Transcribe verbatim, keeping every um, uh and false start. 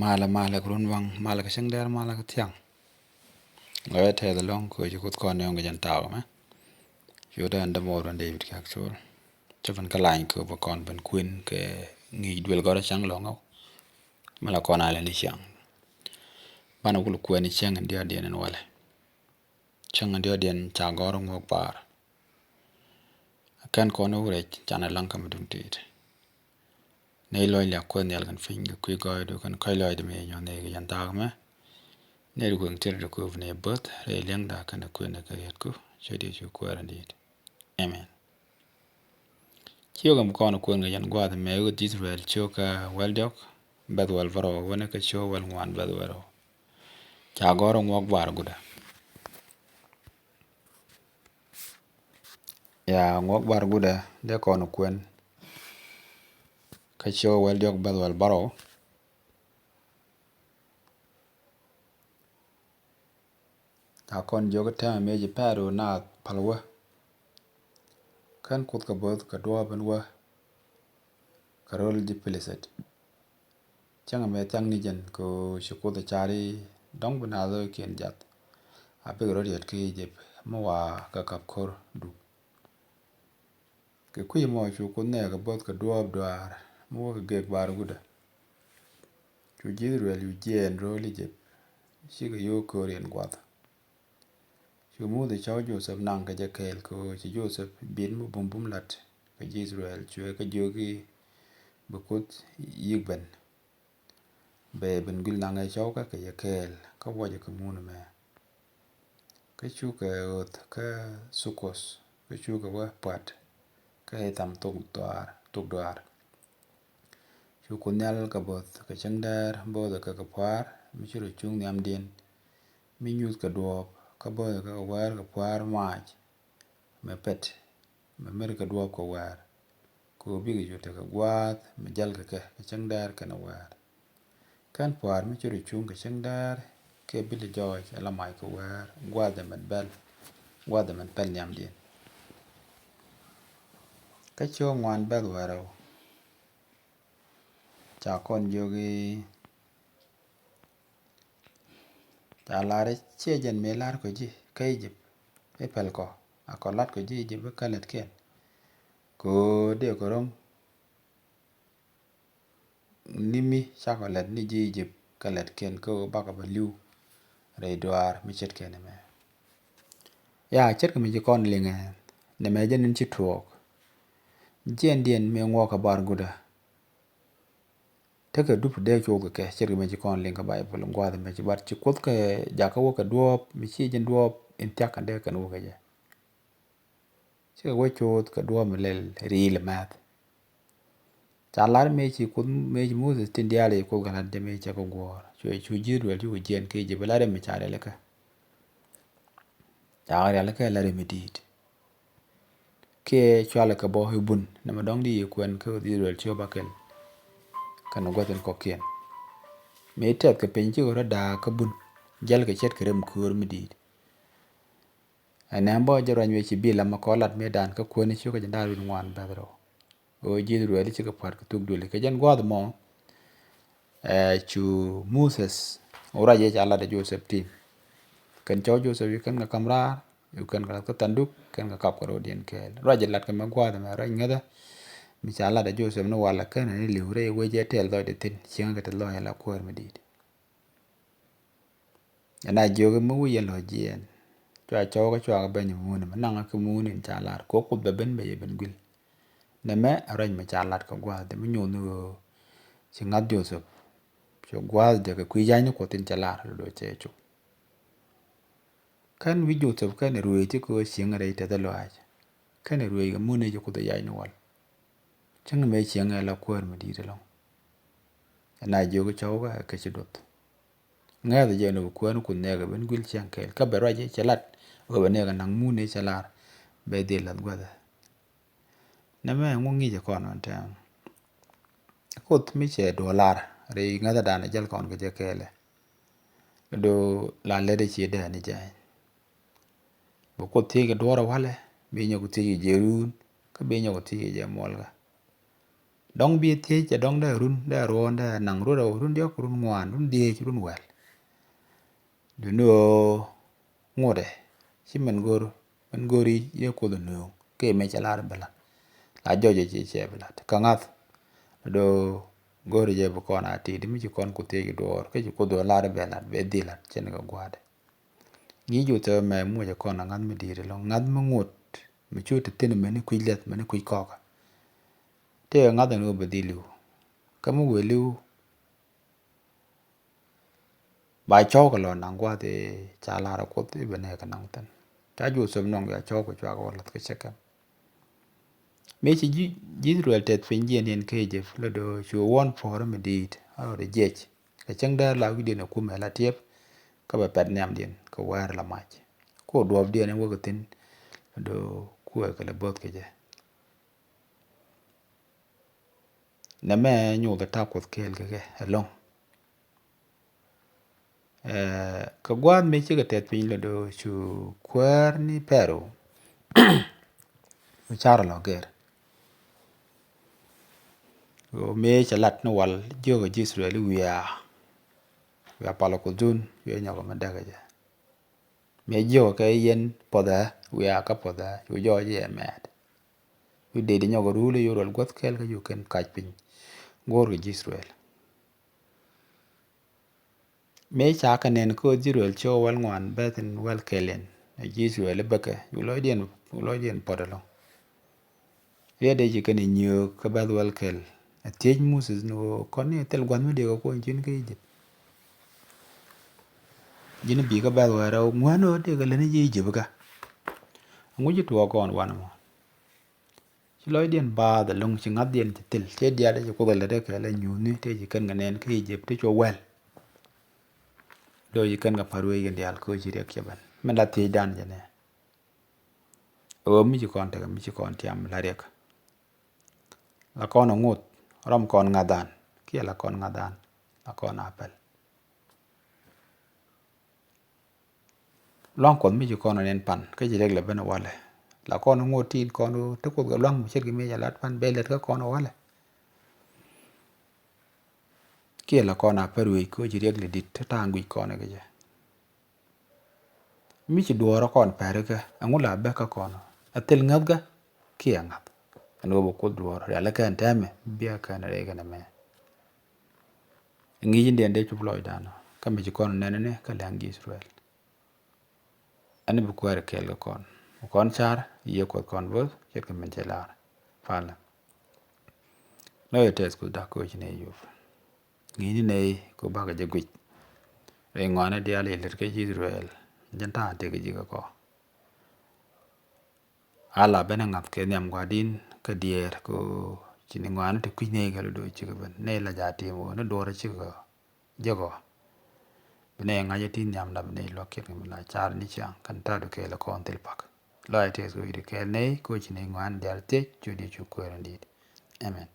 Malɛ, malɛ kɛ run waŋ, malɛ kɛ cäŋ dɛr, malɛ kɛ thiaŋ. Lɔ ɛ tɛth ɛlɔ̱ŋ kɛ ci Kuoth kɔn yɔ̱ŋ kɛ jɛn thaak ɛmɛ. Cu dee ɛn dämuɔɔr ɛn David Kiak Col. Cä ben kä lany kɛ bä kɔn ben kuën kɛ ŋi̱i̱c duël gɔ̱rä cäŋ lɔ̱ŋ ɣɔw. Mɛ la kɔn a lɛ ni ciaŋ. Banɛ wul kuɛn ni cäŋ in diɔt diɛn ɛn walɛ. Cäŋ in diɔt diɛn ca gɔ̱r ŋuɔk bar. Kɛn kɔn wä rɛc canɛ laŋ kä mi duŋ ti̱i̱t. Nɛy lɔc liak Kuoth Nhial kɛn piny kɛ kui̱ gɔɔydu kɛn kɔc lɔcdä mi nyuɔ̱th nɛy kɛ jɛn thaak ɛmɛ. Nɛy di kueŋ tiɛt di kuëp ni bäth rɛy liɛŋda kɛn di kuënɛ kɛ riɛtku. Cɛ di cu kuäär in di̱i̱t. Amen. Ciök ɛm kɔn kuën kɛ jɛn gua̱a̱th ɛmɛ wä ji̱ Israel ciök kä wäl diɔ̱k bɛ̈th wäl bärɔw wänɛ kä ciök wäl ŋuan bɛ̈th wäl rɔw. Ca gɔ̱r ŋuɔk bar gudä. Ya ŋuɔk bar gudä dee kɔn kuën kä ciök wäl diɔ̱k bɛ̈th wäl bärɔw. Ca kɔn jiök täämɛ mëë ci Pɛro naath päl wä. Kän Kuoth kɛ bo̱th kɛ duɔ̱ɔ̱p in wä kɛ röl ji̱ Pilisɛt. Cäŋ ɛmɛ thiaŋ ni jɛn kɛ ɣöö ci Kuoth ɛ car i̱ dɔ̱ŋ bi naath ɣöökiɛn jath. A bikɛ rɔ riet kä Ijip mi wa kɛ ka̱p ko̱r duk. Kɛ kui̱ ɛmɔ cu Kuoth nɛɛkɛ bo̱th kɛ duɔ̱ɔ̱p duaar mi wä kɛ gek bar gudä. Cu ji̱ Ithɛrɛl cu jiɛɛn rööl Ijip cikɛ yio̱o̱k kööriɛn gua̱th. Cu Muthɛ cɔw Jothɛp naŋ kɛ jɛ kɛɛl kɛ ɣöö ci Jothɛp bi̱i̱t mi bumbum la̱t kɛ ji̱ Ithɛrɛl cuɛ kɛ jiök i̱ bi Kuoth yiëk ben. Bɛ ben guil naŋɛ cɔwkä kɛ jɛ kɛɛl kä wuɔcɛ kɛ mun ɛmɛ. Kä cukɛ ɣöth kä Thukoth kä cukɛ wä pua̱t kä Itham thok duaar, thok duaar. Cu Kuoth Nhial kɛ bo̱th kɛ cäŋ däär bo̱o̱thɛ kɛ kɛ pua̱a̱r mi ci rɔ cuŋ nhiamdiɛn mi nyuth kɛ duɔ̱ɔ̱p kä bo̱o̱thɛ kɛ kɛ wäär kɛ pua̱a̱r maac. Mɛ pɛt mɛ mɛr kɛ duɔ̱ɔ̱p kɛ wäär. Kɛ ɣöö bikɛ cu tekɛ gua̱a̱th mi jäl kɛ kɛ kɛ cäŋ däär kɛnɛ wäär. Kän pua̱a̱r mi ci rɔ cuŋ kɛ cäŋ däär kɛ bi lɛ jɔɔc ala mac kɛ wäär gua̱a̱th ɛmɛn bɛl gua̱a̱th ɛmɛn pɛl nhiamdiɛn. Kä ciök ŋuan bɛ̈th wäl rɛw. Ca kɔn jiök i̱ ca lar i̱ ciɛ jɛn mëë lar kɔ ji̱ kä Ijip i̱ pɛl kɔ a kɔ lat kɔ ji̱ Ijip i̱ kä lätkiɛn. Kɛ ɣöö dee kɔ ro̱ŋ ni mi cakɔ lät ni ji̱ Ijip kä lätkiɛn kä ɣöö bakɔ bä li̱w rɛy duaar mi ce̱tkɛ nɛmɛ. Ya ce̱tkɛ mi ci kɔn liŋɛ nɛmɛ jɛn in ci tuɔɔk. Jiɛndiɛn mëë ŋuɔk kɛ bar gudä. Tekɛ dup dee cuuth kɛ kɛ ce̱tkɛ mi ci kɔn liŋ kä Baibol in gua̱a̱th mi ci bat ci Kuoth kɛ jakä wä kɛ duɔ̱ɔ̱p mi ci jɛn duɔ̱ɔ̱p in thia̱k kɛn dee kɛn wä kɛ jɛ. Cikɛ wä coth kɛ duɔ̱ɔ̱p mi lɛl riil mɛth. Ca lar mëë ci Kuoth, mëë ci Moses tin diaal i̱ Kuoth kɛ lat jɛ mëë cɛ kɛ guɔ̱ɔ̱r. Cu, cu ji̱ Israel cukɛ jiɛn kɛ Ijip lar mi ca rialikä. Ca rialikä lar mi di̱i̱t. Kiɛ cualɛ kɛ bɔ i̱ bun nɛmɛ dɔ̱ŋ di i̱ kuɛn kä Israel ci ɣä ba kɛl. Kɛn gua̱th in kɔ̱kiɛn. Mëë tɛth kɛ piny cikɛ rɔ da̱a̱k kä bun. Jäl kɛ ce̱tkɛ rem köör mi di̱i̱t. Ɛn nɛmɛ bä jɛ ruany wec ci bi lam kɔ lat mëë dan kä kuäni ci kä jɛ da̱r wi̱n ŋuan bɛth rɛw. Ɣöö ji̱ Israel cikɛ pua̱t kɛ thuk duëli kɛ jɛn gua̱a̱th mɔ. Ɛ cu Moses ɣöö ruac yɛ ca lat ɛ Joseph tim. Kɛn cɔw Joseph i̱ kɛn kɛ ka̱m raar i̱ kɛn kɛ lat kä thanduk kɛn kɛ kap kɛ ro̱diɛn kɛɛl. Ruac yɛ lat kɛ mɛ gua̱a̱th mɛ ruac ŋäthä. Mi ca lat ɛ Joseph ni walɛ kɛn ni li̱w rɛy wec yɛ tɛl dhɔcdɛ thi̱n cieŋä kɛ te lɔ̱ɔ̱c ala kuäär mi di̱i̱t. Ɛn a jiök mi wi̱c yɛn lɔ jiɛɛn. Cua cɔw kä cua kɛ ben i̱ muuni mi naŋ kä muuni in ca lar kɛ Kuoth bɛ ben bɛ yɛ ben guil. Nɛmɛ a ruac mi ca lat kɛ gua̱a̱thdɛ mi nyuuth ni ɣöö ci ŋa̱th Jothɛp. Cu gua̱a̱thdɛ kɛ kui̱ ya̱ny ni Kuɔth in cɛ lar lɔ do̱ cɛ cuk. Kän wi̱c Jothɛp kän ruëëc ti kɛ ɣöö cieŋ rɛy tɛth lɔaac. Kän ruëëc kɛ muuni ci Kuoth ya̱ny ni wal. Cäŋ mëë cieŋ ɛ la kuäär mi di̱i̱t ɛlɔ̱ŋ. Ɛn a jiök cɔwkä ɛ kɛ ci duɔth. Ŋɛ̈th jɛ ni bi kuäär ni Kuoth nɛɛkɛ ben guil cieŋ kɛɛl kä bɛ ruac cɛ lat ɣöö bɛ nɛɛkɛ naŋ muuni cɛ lar bɛ dhil lath gua̱thɛ. Nɛmɛ ŋu ŋi̱i̱cɛ kɔn ɣän tɛm. Kuoth mi cɛ duɔ̱ɔ̱r lar ri ŋäthädan jäl kɔn kɛ jɛ kɛɛlɛ. Do̱ la lɛt ɛ ci dee ni jɛ. Bi Kuoth thiec kɛ duɔ̱ɔ̱r ɛ walɛ bi nyɔk thiec kɛ jɛ ruun kä bi nyɔk thiec kɛ jɛ muɔlkä. Dɔ̱ŋ bi thiec ɛ dɔ̱ŋ dee run, dee ruɔ̱ɔ̱n, dee naŋ run rɛw, run diɔ̱k, run ŋuan, run dhieec, run wɛl. Duŋni ɣöö ŋotdɛ ci min go̱r, min go̱ri yɛ Kuoth ɛ nööŋ, kɛ mëë cɛ lar bɛ la̱t. La jɔc ɛ ci cɛ bi la̱t. Kä ŋa̱th, do̱ go̱ri jɛ bi kɔn a ti̱i̱t, mi ci kɔn ku thiec duɔɔr, kä ci Kuoth ɛ lar bɛ la̱t, bɛ dhil la̱t, cɛn kɛ gua̱a̱thdɛ. Ŋi̱i̱c Joseph ɛmɛ mucɛ kɔn a ŋa̱th mi di̱i̱t ɛlɔ̱ŋ, ŋa̱th mi ŋot, mi cu te thi̱n mɛni kui̱c liɛth, mɛni kui̱c kɔkä. Tëë ŋa̱th ɛn ɣöö bɛ dhil li̱w. Kä mi wëë li̱w, ba cɔw kɛ lɔ naŋ gua̱a̱th i̱ ca lar ɛ Kuoth i̱ bɛ nɛɛk kɛ naŋ thi̱n. Ca Joseph nɔŋ ya cɔw kɛ cua kɛ wä la̱th kä Cɛkɛm. Mëë ci ji̱, ji̱ Israel tɛth piny jiɛn yɛn kä Egypt, lɔ do̱ cu wuɔ̱n puɔ̱ɔ̱r mi di̱i̱t, a rɔ di jiɛc. Kɛ cäŋ dee la wi̱cdiɛn ɛ kumɛ la tiɛp, kä bɛ pɛt nhiamdiɛn kɛ wäär la mac. Ku duɔ̱ɔ̱pdiɛn in wäkɛ thi̱n, lɔ do̱ kuɛ kɛ lɛ bo̱th kɛ jɛ. Nɛmɛ nyuuth ɛ ta̱a̱ Kuɔth kɛɛl kɛ kɛ ɛlɔ̱ŋ. Ɛɛ, kɛ gua̱a̱th mëë cikɛ tɛth piny lɔ do̱ cu kuäär ni Pɛro cu car lɔ gɛr. Ɣöö mëë cɛ lat ni wal jiök ɛ ji̱ Israel i̱ wiaa, wiaa palä Kuothdun, wiaa nyɔkɛ mi däk ɛ jɛ. Mëë jiök kɛ yɛn puɔthɛ, wiaa kä puɔthɛ, cu jɔɔc i̱ ɛ mɛɛt. Cu dee di nyɔk ɛ ruul i̱ cu ruɛl guäth kɛl kä cu kɛn kac piny go̱o̱r kɛ ji̱ Israel. Mëë ca kɛ nɛn kä ji̱ Israel ci wal ŋuan bɛth in wal kɛl in, ɛ ji̱ Israel i̱ bäkɛ, cu lɔcdiɛn, cu lɔcdiɛn puɔt ɛlɔ̱ŋ. Riet dee ci kɛn i̱ nyieek kä bɛth wal kɛl. Ɛ thiec Moses ni ɣöö kɔn ni thil gua̱th mi dee kɛ kuɔny cin kä Egypt. Ji̱n bi kä bɛth wal rɛw ŋuan ɣöö dee kɛ lät ni ji̱ Egypt kä. Ɛŋu ji̱ tuɔɔk kɔn wanɛ mɔ? Ci lɔcdiɛn baath ɛlɔ̱ŋ, ci ŋa̱thdiɛn ci thil, ci diaal ci Kuoth ɛ lät ɛ kɛɛl ɛ nyuuthni, tëë ci kɛn kɛ nɛn kä Egypt, ti cuɔ wɛl. Do̱ ci kɛn kɛ pa̱r wec kɛn diaal kä ci riɛk cɛ ben. Min la thiecdan jɛ nɛ. Ɣöö mi ci kɔn tekɛ, mi ci kɔn tiam la riɛk. La kɔn ɛ ŋoth, rɔm kɔn ŋa̱thdan, kiɛ la kɔn ŋa̱thdan, la kɔn a pɛl. Luaŋ Kuɔth mi ci kɔn ɔ nɛn pan, kä ci riɛk lɛ ben ɛ walɛ. La kɔn ŋot tin kɔn ɔ te Kuoth kɛ luaŋ mi ce̱tkɛ mi cɛ lat pan, bɛ lät kä kɔn ɔ walɛ. Kiɛ la kɔn a pär wec kä ci riɛk lɛ di̱t, te ta̱a̱ŋ guic kɔn ɛ kɛ jɛ. Mi ci duɔɔr ɔ kɔn pɛr ikä, ɛŋu la bek kä kɔn ɔ? Ɛ thil ŋäthkä kiɛ ŋa̱th. Ɛn ɣöö bɛ Kuoth duɔɔr, rialikä ɛn tɛmɛ, bia kɛn rɛy kɛn ɛmɛ. Ŋi̱i̱c in diɛn dee cup lɔcdan ɔ, kä mi ci kɔn ɔ nɛn ni kä lɛŋ ji̱ Israel. Ɛn bi kuäär kɛɛl kɛ kɔn. Kɔn car, yiëë Kuɔth kɔn bo̱th, ce̱tkɛ min cɛ lar. Palä. Lɔcdä tɛth Kuoth da̱k koci nɛy yop. Ŋi̱i̱cni nɛy ku bakɛ jɛ guic. Rɛy ŋɔaani diaal yɛ lät kä ji̱ Israel. Jɛn ta̱a̱ tëk ji̱ kä kɔ. Ala ben ɛ ŋa̱th kɛ nhiam gua̱di̱n kä diɛɛr ku ci ni ŋɔaani ti kui̱c nɛy kɛ lɔ do̱ cikɛ ben. Nɛy la ja̱ tim ɣöö ni duɔ̱ɔ̱r cikɛ jɛ gɔaa. Bi nɛy ŋa̱c ɛ ti nhiamda bi nɛy luäk kiɛt kɛ mi la car ni ciaŋ kɛn ta̱a̱du kɛɛl ɛ kɔn thil pak. Lɔcdä tɛth Kuoth wi̱cdɛ kɛɛl nɛy koci nɛy ŋɔaani diaal thiec cu diɛ cu kuäär in di̱i̱t. Amen.